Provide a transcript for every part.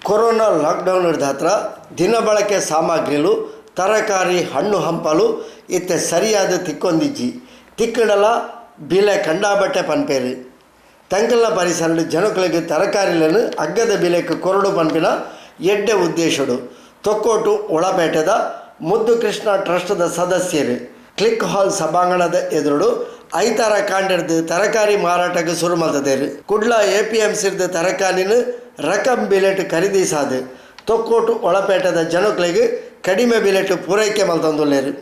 Corona lockdown ದಾತ್ರ ದಿನಬಳಕೆ ಸಾಮಗ್ರಿಲು ತರಕಾರಿ ಹಣ್ಣು ಹಂಪಲು ಇತ್ತೆ ಸರಿಯಾದ ತಿಕ್ಕೊಂದಿಜ್ಜಿ ತಿಕ್ಕಡಲ ಬಿಲೆ ಕಂಡಾಬಟ್ಟೆ ಪನ್ಪೇರು ತಂಕಲ್ನ ಪರಿಸರಡು ಜನಕುಲೆಗ್ ತರಕಾರಿలను ಅಗ್ಗದ ಬಿಲೆಕ್ ಕೊರಡು ಪನ್ಪಿನ ಎಡ್ಡೆ ಉದ್ದೇಶಡು ತೊಕ್ಕೋಟು ಒಳಪೇಟೆದ ಮುದ್ದು ಕೃಷ್ಣ ಟ್ರಸ್ಟ್ದ ಸದಸ್ಯರು ಕ್ಲಿಕ್ ಹಾಲ್ ಸಭಾಂಗಣದ ಎದುರುಡು ಐತಾರ ಕಾಂಡೆರ್ದು ತರಕಾರಿ ಮಾರಾಟಕ್ಕೆ ಶುರು ಮಲ್ತದೇರು. ಕುಡ್ಲ ಎಪಿಎಂಸಿರ್ದು ತರಕಾರಿನ ರಕಂ ಬಿಲೆಟ್ ಖರೀದಿಸಾದು ತೊಕ್ಕೋಟು ಒಳಪೇಟೆದ ಜನಕುಲೆಗ್ ಕಡಿಮೆ ಬಿಲೆಟ್ ಪೂರೈಕೆ ಮಲ್ತಂದುಲ್ಲೇರು.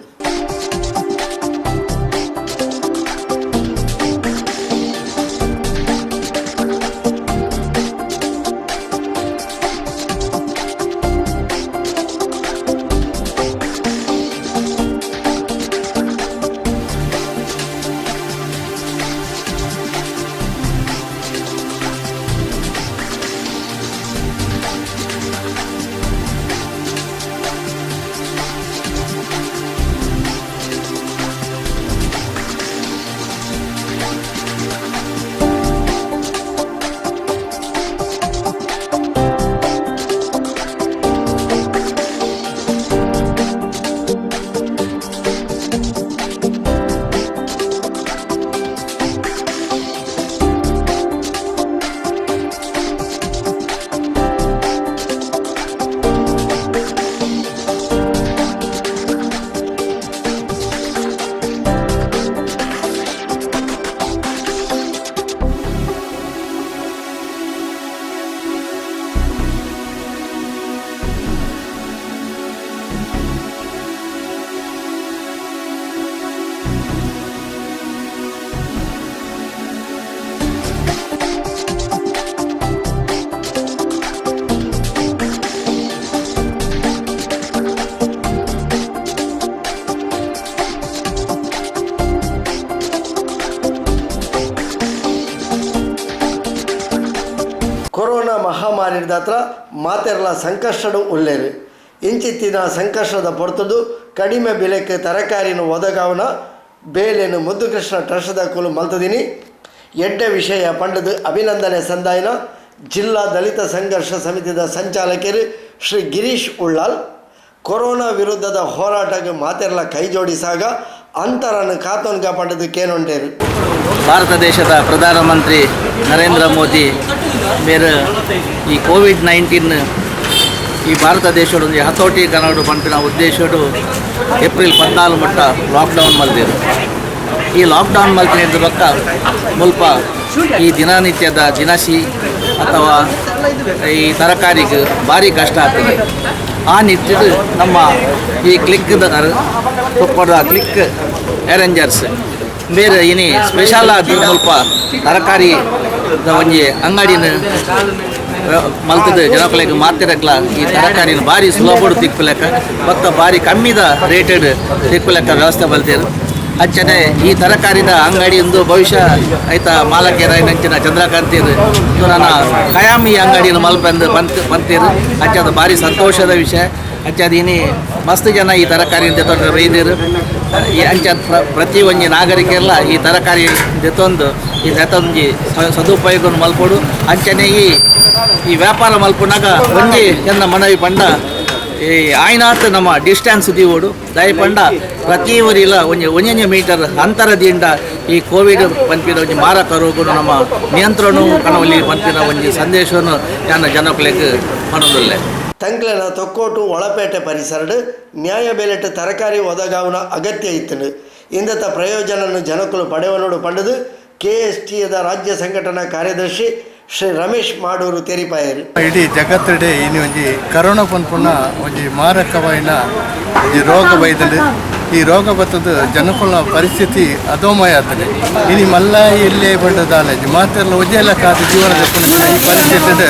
ಕೊರೋನಾ ಮಹಾಮಾರಿದಾತ್ರ ಮಾತೆರ್ಲ ಸಂಕಷ್ಟಡು ಉಲ್ಲೇರು ಇಂಚಿತ್ತಿನ ಸಂಕಷ್ಟದ ಪೊರ್ತುಡು ಕಡಿಮೆ ಬೆಲೆಗೆ ತರಕಾರಿನ ಒದಗಾವನ ಬೇಲೆನು ಮುದ್ದುಕೃಷ್ಣ ಟ್ರಸ್ಟ್ದ ಕುಲು ಮಲ್ತದಿನಿ ಎಡ್ಡೆ ವಿಷಯ ಪಂಡದು ಅಭಿನಂದನೆ ಸಂದಾಯನ ಜಿಲ್ಲಾ ದಲಿತ ಸಂಘರ್ಷ ಸಮಿತಿದ ಸಂಚಾಲಕರು ಶ್ರೀ ಗಿರೀಶ್ ಉಳ್ಳಾಲ್ ಕೊರೋನಾ ವಿರುದ್ಧದ ಹೋರಾಟಕ್ಕೆ ಮಾತೆರ್ಲ ಕೈ ಜೋಡಿಸಾಗ ಅಂತರನ್ನು ಕಾತೊನ್ಗ ಪಂಡದು ಕೇನೊಂಡೇರು. ಭಾರತ ದೇಶದ ಪ್ರಧಾನಮಂತ್ರಿ ನರೇಂದ್ರ ಮೋದಿ ಮೇರು ಈ ಕೋವಿಡ್-19 ಈ ಭಾರತ ದೇಶಡು ಒಂಜಿ ಹತೋಟಿ ಕನ್ನಡ ಪನ್ಪಿನ ಉದ್ದೇಶಡು ಏಪ್ರಿಲ್ 14 ಮಟ್ಟ ಲಾಕ್ಡೌನ್ ಮಲ್ದಿರು. ಈ ಲಾಕ್ಡೌನ್ ಮಲ್ತಿನ ಬೊಕ್ಕ ಮುಲ್ಪ ಈ ದಿನನಿತ್ಯದ ದಿನಸಿ ಅಥವಾ ಈ ತರಕಾರಿಗೆ ಭಾರಿ ಕಷ್ಟ ಆಗ್ತದೆ. ಆ ನಿಟ್ಟಿಡು ನಮ್ಮ ಈ ಕ್ಲಿಕ್ ಕೊಪ್ಪದ ಕ್ಲಿಕ್ ಅರೇಂಜರ್ಸ್ ಬೇರೆ ಇನಿ ಸ್ಪೆಷಲ್ ಆದ ಮುಲ್ಪ ತರಕಾರಿ ಒಂಜಿ ಅಂಗಡಿನ ಮಲ್ತದ ಜನಕುಲೆಗ್ ಮಾತಿರಕ್ಲ ಈ ತರಕಾರಿನ ಭಾರಿ ಸುಲಭಡು ತಿಕ್ಕುಲೆಕ್ಕ ಬೊಕ್ಕ ಭಾರಿ ಕಮ್ಮಿದ ರೇಟೆಡ್ ತಿಕ್ಕುಲೆಕ್ಕ ವ್ಯವಸ್ಥೆ ಮಲ್ತೇರು. ಅಂಚನೆ ಈ ತರಕಾರಿದ ಅಂಗಡಿ ಒಂದು ಭವಿಷ್ಯ ಐತ ಮಾಲಕೇರಾಯಿನಂಚಿನ ಚಂದ್ರಕಾಂತಿರು ಇದು ನನ್ನ ಕಯಾಮಿ ಅಂಗಡಿನ ಮಲ್ಪಂದು ಬಂತೀರು. ಅಂಚೆ ಅದು ಭಾರಿ ಸಂತೋಷದ ವಿಷಯ. ಅಂಚೆ ಅದು ಇನಿ ಮಸ್ತ್ ಜನ ಈ ತರಕಾರಿ ದೆತ್ತೊಂದು ಬೈದಿರು. ಈ ಅಂಚೆ ಪ್ರತಿ ಒಂಜಿ ನಾಗರಿಕೆಲ್ಲ ಈ ತರಕಾರಿ ದೆತ್ತೊಂದು ಈ ದೆತ್ತೊಂಜಿ ಸದುಪಯೋಗವನ್ನು ಮಲ್ಪೊಡು. ಅಂಚನೆ ಈ ವ್ಯಾಪಾರ ಮಲ್ಪುನಾಗ ಒಂಜಿ ಎನ್ನ ಮನವಿ ಪಂಡ ಈ ಆಯ್ನಾತ್ ನಮ್ಮ ಡಿಸ್ಟೆನ್ಸ್ ದೀವೋಡು ದಯಪಂಡ ಪ್ರತಿ ಊರಿಲ ಒಂಜಿ ಒಂಜೊಂಜಿ ಮೀಟರ್ ಅಂತರದಿಂದ ಈ ಕೋವಿಡ್ ಪನ್ಪಿನ ಒಂಜಿ ಮಾರಕ ರೋಗನು ನಮ್ಮ ನಿಯಂತ್ರಣ ಕಣವಲ್ಲಿ ಪನ್ಪಿನ ಒಂಜಿ ಸಂದೇಶವನ್ನು ನಾನು ಜನಕುಲೆಗ್ ಪನೊಂದುಲ್ಲೆ. ತಂಕ್ಲೆನ ತೊಕ್ಕೋಟು ಒಳಪೇಟೆ ಪರಿಸರಡು ನ್ಯಾಯ ಬೆಲೆಟ್ ತರಕಾರಿ ಒದಗಾವನ ಅಗತ್ಯ ಇತ್ತು. ಇಂದತ ಪ್ರಯೋಜನನ್ನು ಜನಕುಲು ಪಡೆವನೋಡು ಪಂಡದು ಕೆಎಸ್ಟಿದ ರಾಜ್ಯ ಸಂಘಟನಾ ಕಾರ್ಯದರ್ಶಿ ಶ್ರೀ ರಮೇಶ್ ಮಾಡೂರು ತೆರಿಪಾಯರು. ಇಡೀ ಜಗತ್ತಡೆ ಇನಿ ಒಂಜಿ ಕರೋನಾ ಪನ್ಪುನ ಒಂಜಿ ಮಾರಕವಾಯಿನ ಒಂಜಿ ರೋಗ ಬೈದಂಡು. ಈ ರೋಗ ಬತ್ತದ ಜನಕುಲ ಪರಿಸ್ಥಿತಿ ಅಧೋಮಯ ಆಗ್ತದೆ. ಇನಿ ಮಲ್ಲ ಎಲ್ಲೇ ಬಂಡದಾಲೇಜ್ ಮಾತೆಲ್ಲ ಒಜೆಲ್ಲ ಕಾದ ಜೀವನದ ಈ ಪರಿಸ್ಥಿತಿ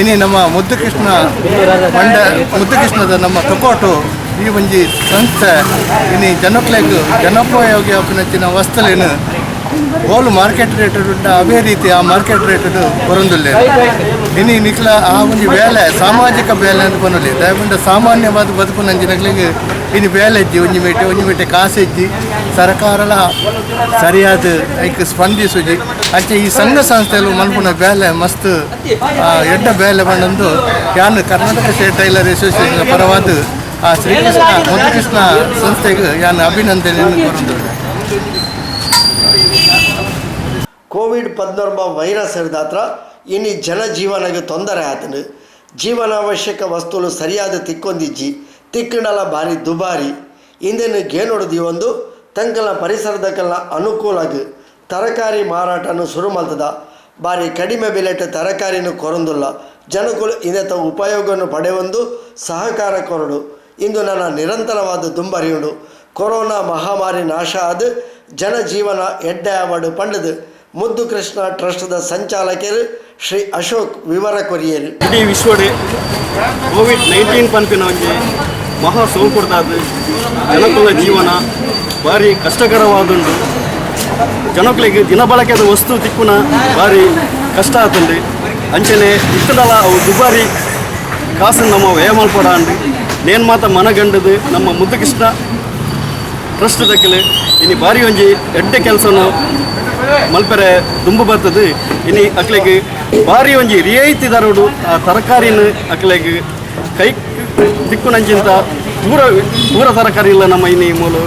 ಇನಿ ನಮ್ಮ ಮುದ್ದುಕೃಷ್ಣ ಮಂಡ ಮುದ್ದುಕೃಷ್ಣದ ನಮ್ಮ ತೊಕೋಟು ಈ ಒಂಜಿ ಸಂಸ್ಥೆ ಇನಿ ಜನಕ್ಲೆಗ್ ಜನೋಪಯೋಗಿ ಆಪಿನಂಚಿನ ವಸ್ತುಲೇನು ಹೋಲು ಮಾರ್ಕೆಟ್ ರೇಟ್ ಉಂಟ ಅವೇ ರೀತಿ ಆ ಮಾರ್ಕೆಟ್ ರೇಟ್ ಬರೊಂದುಲ್ಲೆ. ಇನಿ ನಿಕ್ಲ ಆ ಒಂಜಿ ಬೇಲೆ ಸಾಮಾಜಿಕ ಬೇಲೆ ಅಂತ ಪನೊಲಿ. ದಯಪಂಡ ಸಾಮಾನ್ಯವಾದ ಬದುಕು ನಂಜಿನಕ್ಲೆಗ್ ಇನಿ ಬೇಲೆ ಇಜ್ಜಿ, ಒಂಜಿ ಮೇಟೆ ಒಂಜಿ ಮೇಟೆ ಕಾಸು ಇಜ್ಜಿ. ಸರ್ಕಾರಲ ಸರಿಯಾದ ಐಕ್ ಸ್ಪಂದಿಸುಜಿ. ಅಂಚೆ ಈ ಸಂಘ ಸಂಸ್ಥೆಲು ಮನ್ಪುನ ಬೇಲೆ ಮಸ್ತ್ ಎಡ್ಡ ಬೇಲೆ ಪಂಡೊಂದು ಯಾನ್ ಕರ್ನಾಟಕ ಸ್ಟೇಟ್ ಟೈಲರ್ ಅಸೋಸಿಯೇಷನ್ ಪರವಾದ ಆ ಶ್ರೀಕೃಷ್ಣ ಮುದ್ದುಕೃಷ್ಣ ಸಂಸ್ಥೆಗೆ ಯಾನ್ ಅಭಿನಂದನೆ ಕೊರೊಂದು. ಕೋವಿಡ್ 19 ವೈರಸ್ ಹಿಡ್ದಾತ್ರ ಇನಿ ಜನಜೀವನಗೆ ತೊಂದರೆ ಆತನು. ಜೀವನಾವಶ್ಯಕ ವಸ್ತುಲು ಸರಿಯಾದ ತಿಕ್ಕೊಂದಿಜ್ಜಿ, ತಿಕ್ಕಂಡಲ ಭಾರಿ ದುಬಾರಿ. ಇಂದೆನು ಗೇನೊಡು ಒಂದು ತಂಕಲ್ನ ಪರಿಸರದಕಲ್ನ ಅನುಕೂಲಗ್ ತರಕಾರಿ ಮಾರಾಟನು ಶುರು ಮಲ್ತದ. ಭಾರಿ ಕಡಿಮೆ ಬೆಲೆಟ್ ತರಕಾರಿನು ಕೊರೊಂದುಲ್ಲ. ಜನಕುಲು ಇಂದೆತ ಉಪಯೋಗವನ್ನು ಪಡೆಯೊಂದು ಸಹಕಾರ ಕೊರಡು. ಇಂದು ನನ್ನ ನಿರಂತರವಾದ ದುಂಬರಿಯುಂಡು. ಕೊರೋನಾ ಮಹಾಮಾರಿ ನಾಶ ಆದ ಜನಜೀವನ ಎಡ್ಡೆ ಆವಡು ಪಂಡದು ಮುದ್ದು ಕೃಷ್ಣ ಟ್ರಸ್ಟ್ದ ಸಂಚಾಲಕರು ಶ್ರೀ ಅಶೋಕ್ ವಿವರ ಕೊರಿಯರು. ಇಡೀ ವಿಶ್ವಡೆ ಕೋವಿಡ್-19 ಪನ್ಪಿನ ಒಂಜಿ ಮಹಾ ಸೋಂಕುಡ್ದಾದ್ ಜನಕುಲ ಜೀವನ ಭಾರಿ ಕಷ್ಟಕರವಾದುಂಡು. ಜನಕುಲೆಗ್ ದಿನಬಳಕೆದ ವಸ್ತು ತಿಕ್ಕುನ ಭಾರಿ ಕಷ್ಟ ಆತುಂಡು. ಅಂಚನೆ ಇತ್ತುಂಡಲ ಅವು ದುಬಾರಿ ಕಾಸನ್ನು ನಮ್ಮ ವ್ಯಯ ಮಲ್ಪಡ ಅಂಡು. ನೇನ್ ಮಾತ ಮನಗಂಡದು ನಮ್ಮ ಮುದ್ದುಕೃಷ್ಣ ಟ್ರಸ್ಟ್ ದಕ್ಕಲೆ ಇನಿ ಭಾರಿ ಒಂಜಿ ಎಡ್ಡೆ ಕೆಲಸನು ಮಲ್ಪೆರೆ ದುಂಬು ಬರ್ತದೆ. ಇನಿ ಅಕ್ಲೆಗ್ ಭಾರಿ ಒಂಜಿ ರಿಯಾಯಿತಿ ದರೋಡು ಆ ತರಕಾರಿನ ಅಕ್ಲೆಗ್ ಕೈ ತಿಕ್ಕುನಂಚಿಂತ ಪೂರ ಪೂರ ತರಕಾರಿ ಇಲ್ಲ. ನಮ್ಮ ಇನಿ ಮೂಲು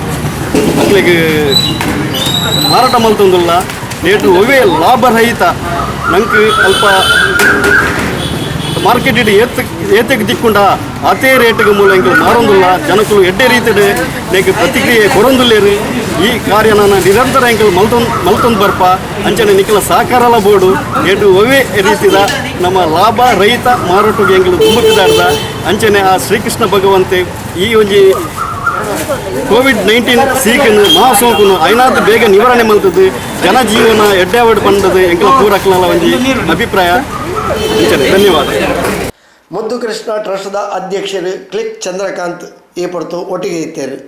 ಅಕ್ಲೆಗ್ ಮಾರಾಟ ಮಲ್ತೊಂದುಲ್ಲ. ನೇಟು ಒವ್ವೇ ಲಾಭರಹಿತ ನಂಗೆ ಅಲ್ಪ ಮಾರ್ಕೆಟ್ ಏತ್ ಏತೆಗ್ ತಿಕ್ಕುಂಡ ಅದೇ ರೇಟ್ಗೆ ಮೂಲ ಎಂಕುಲು ಮಾರೊಂದುಲ್ಲ. ಜನಕುಲು ಎಡ್ಡೆ ರೀತಿಡ್ ನೆಕ್ ಪ್ರತಿಕ್ರಿಯೆ ಕೊರೊಂದುಲ್ಲೇರು. ಈ ಕಾರ್ಯ ನಾನು ನಿರಂತರ ಎಂಕುಲು ಮಲ್ತೊಂದು ಮಲ್ತೊಂದು ಬರ್ಪ. ಅಂಚನೆ ನಿಖಲ ಸಹಕಾರಲ ಬೋಡು. ಏಟು ಒವ್ವೇ ರೀತಿದ ನಮ್ಮ ಲಾಭ ರಹಿತ ಮಾರಾಟಕ್ಕೆ ಎಂಕುಲು ದುಂಬುಕಿದಾರ್ದ. ಅಂಚನೆ ಆ ಶ್ರೀಕೃಷ್ಣ ಭಗವಂತೆ ಈ ಒಂಜಿ ಕೋವಿಡ್-19 ಸೀಕನ್ನು ಮಹಾಸೋಂಕುನು ಐನಾದ ಬೇಗ ನಿವಾರಣೆ ಮಲ್ತದ್ದು, ಜನಜೀವನ ಎಡ್ಡೆವಡ್ ಪಂಡದು ಎಂಕಲ ಪೂರಕ್ಲಲ ಒಂಜಿ ಅಭಿಪ್ರಾಯ. ಅಂಚನೆ ಧನ್ಯವಾದ. ಮುದ್ದು ಕೃಷ್ಣ ಟ್ರಸ್ಟ್ದ ಅಧ್ಯಕ್ಷರು ಕ್ಲಿಕ್ ಚಂದ್ರಕಾಂತ್ ಈ ಪೊರ್ತು ಒಟ್ಟಿಗೆ ಇತ್ತೇರು.